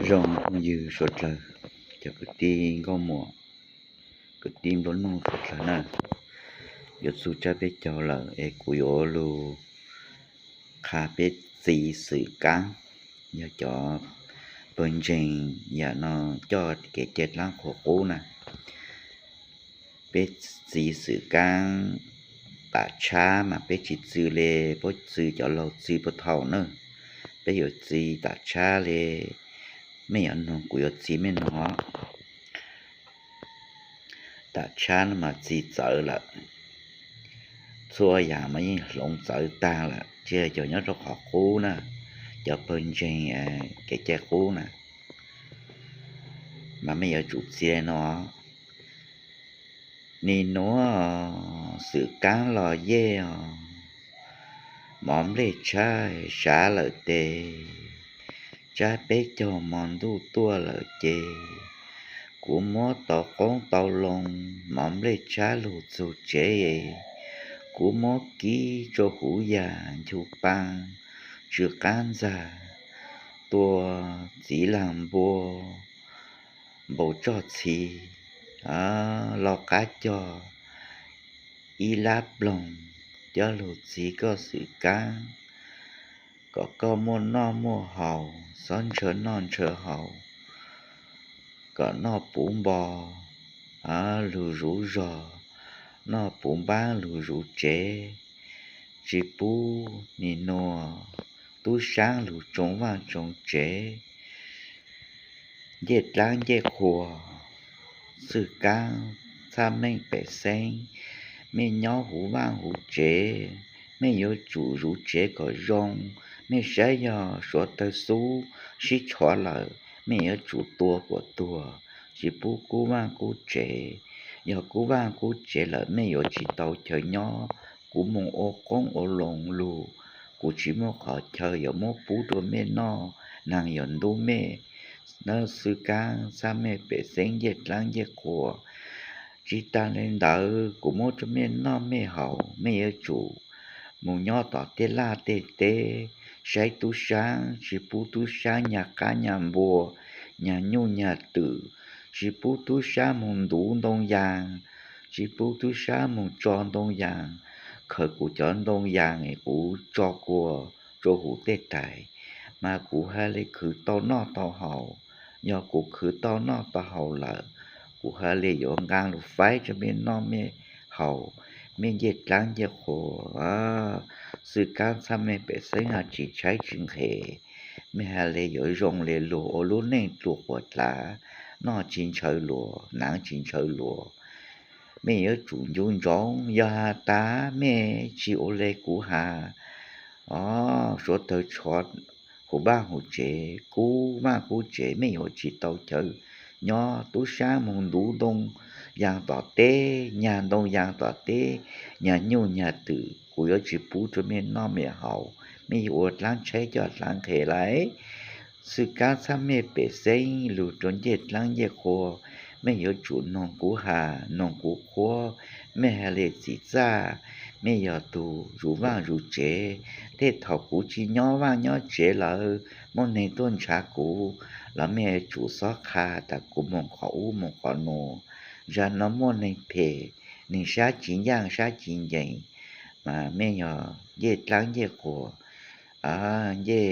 Zoo phooj ywg suav dlawg, cov kwv tij nkauj muam, kwv tij nplua nuj suav dlawg na, yuav txug tsab peb caug lawm es kuv yuav lug qha peb txiv xwm kaab, yog cov pawg ntseeg yam no coj kev cai dlaab qhuas qub na. Peb txiv xwm kaab tam tshab mas peb tsis txwv le puab txwv cov laug txwv puag thaum na, peb yuav txiv tam tshab le, mej yuav noog kuv yuav txiv mej noog. Tam tshab no mas txiv txawv lawm, txhua yam mas yeej hloov txawv taag lawm, tsis yog cov nyob rau qhov qub na, cov pawg ntseeg kev cai qub na, mas mej yuav tsum txiv no. Nim nuav xwm kaab los yej os, mov nplej tshab sav lawm tes, tsab peb caug mo ntuj tuaj lawm ces, kuv muab tau qoob tau loo, mov nplej tshab lug txug tsev, kuv muab kib rua huv yam nchu paa, tsw qaab ntxag, tua txiv laag npua, npau txog txhij, loj qab cog ib lab ploog, coj lug txiv koj xwm kaab, kom koj muaj noj muaj haus, xob ntshaw noj ntshaw haus, kom noj puv npo lug zuv zog, noj puv npaab lug zuv tsev, tsis pub nim nuav tub saab lug tsoo vaaj tsoo tsev, ncej dlaab ncej qhua, xwm kaab txhaj meej pem xeeb, mej nyob huv vaaj huv tsev, mej yuav tsum zuv tsev kom zoo, mej saib yog suav tawg xub sib tshuav lawm, mej yuav tsum tua kom tuag, tsis pub kub vaaj kub tsev. Yog kub vaaj kub tsev lawm mej yuav tsis tau chaw nyob. Kuv moog ua qoob ua loo lug, kuv tsis muaj qhov chaw yuav muab pub rua mej noj, naag yuav ntub mej. Nawb xwm kaab txhaj meej pem xeeb ncej dlaab ncej qhua. Tsis taag le ntawd kuv muab rua mej noj mej haus, mej yuav tsum moog nyob tom tej laj tej teb, saib tub saab, tsis pub tub saab nyag qab nyag npua, nyag nyuj nyag twm, tsis pub tub saab moog ntuv ntoo yaas, tsis pub tub saab moog tso ntoo yaas. Khaws kuv cov ntoo yaas es kuv tso kua rua huv tej tais, mas kuv haj le khwv tau noj tau haus. Yog kuv khwv tau noj tau haus lawm, kuv haj le yuav nqaa lug faib rua mej noj mej haus, mej ncej dlaab ncej qhua. Xwm kaab txhaj meej pem xeeb, tsis tshaib tsis nqhes, mej haj le yuav zoo le luag ua lub neej dlua quas dlav, noj tsis ntshaw luas, naav tsis ntshaw luas. Mej yuav tsum ncu ntsoov, yog has tas mej tsis ua le kuv has, o, suav tawg tshuav huv vaaj huv tsev, kub vaaj kub tsev, mej yuav tsis tau chaw nyob. Tub saab moog ntuv ntoo yaas tom teb, nyag ntoo yaas tom teb, nyag nyuj nyag twm, kuv yuav tsis pub rua mej noj mej haus, mej yuav ua dlaab tshaib coj dlaab nqhes lawm. Xwm kaab txhaj meej pem xeeb lug rua ncej dlaab ncej qhua, mej yuav tsum noog kuv has, noog kuv qhuab, mej haj le txim txaj. Mej yog tug zuv vaaj zuv tsev, tej thaum kuv tsis nyob vaaj nyob tsev lawm, muaj neeg tuaj nrhav kuv los mej yuav tsum xob qha tas kuv moog qhov ub moog qhov nuav. Zag no muaj neeg phem, neeg sab tsis ncaaj sab tsis ncees, mas mej yog ncej dlaab ncej qhua, ncej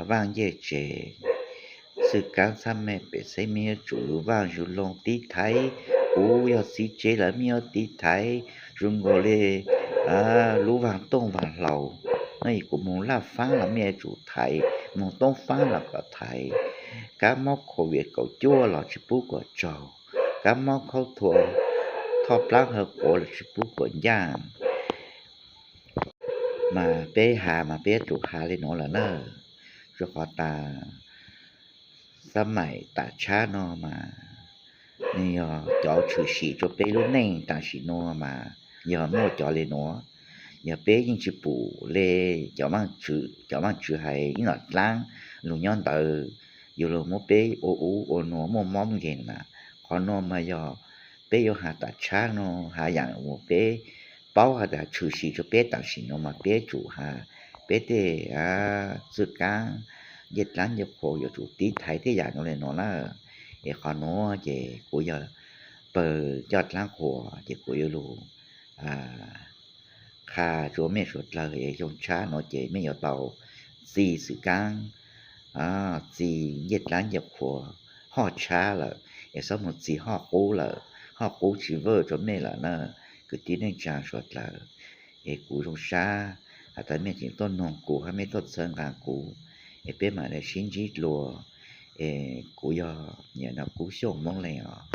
vaaj ncej tsev. Xwm kaab txhaj meej pem xeeb, mej yuav tsum zuv vaaj zuv loo tiv thaiv. Kuv yog txiv tsev lawm mej yuav tiv thaiv zoo nkaus le lub vaag tooj vaag hlau. Nov kuv moog laj faab los mej yuav tsum thaiv, moog toob faab los kom thaiv. Kab mob COVID kaum cuaj los tsis pub kom tsaug, kab mob khaub thuas thoj plaab hawv quav los tsis pub kom ncaaj. Mas peb has mas peb yuav tsum has le nuav lawm na, rua qhov tas xab maim tam tshab no mas nwg yog cov tshwm sim rua peb lub neej tam sim nuav mas yog muaj cov le nuav. Yog peb yeej tsis pum le cov vaaj tswv hais ib nom dlaab lug nyob ntawd, yuav lug muab peb ua ub ua nuav muaj mob nkeeg na. Qhov nuav mas yog peb yuav has tam tshab nuav, has yaam uas peb paub has tas tshwm sim rua peb tam sim nuav mas peb tsum has. Peb tej xwm kaab ncej dlaab ncej qhua yuav tsum tiv thaiv tej yam zoo le nuav na. Es qhov nuav ces kuv yog pawg coj dlaab qhua ces kuv yuav lug qha rua mej suav dlawg es zoo tshab nuav ces mej yuav tau txi xwm kaab, txi ncej dlaab ncej qhua hoj tshab lawm, es xob moog txi hoj qub lawm, hoj qub tsi vwj rua mej lawm na. Kwv tij neej tsaa suav dlawg, es kuv zoo sab has tas mej tseem tuaj noog kuv hab mej tuaj txhawb nqaa kuv, es peb maam le sib ntsib dlua. Es kuv yog Kub Xyooj Moob Leeg os.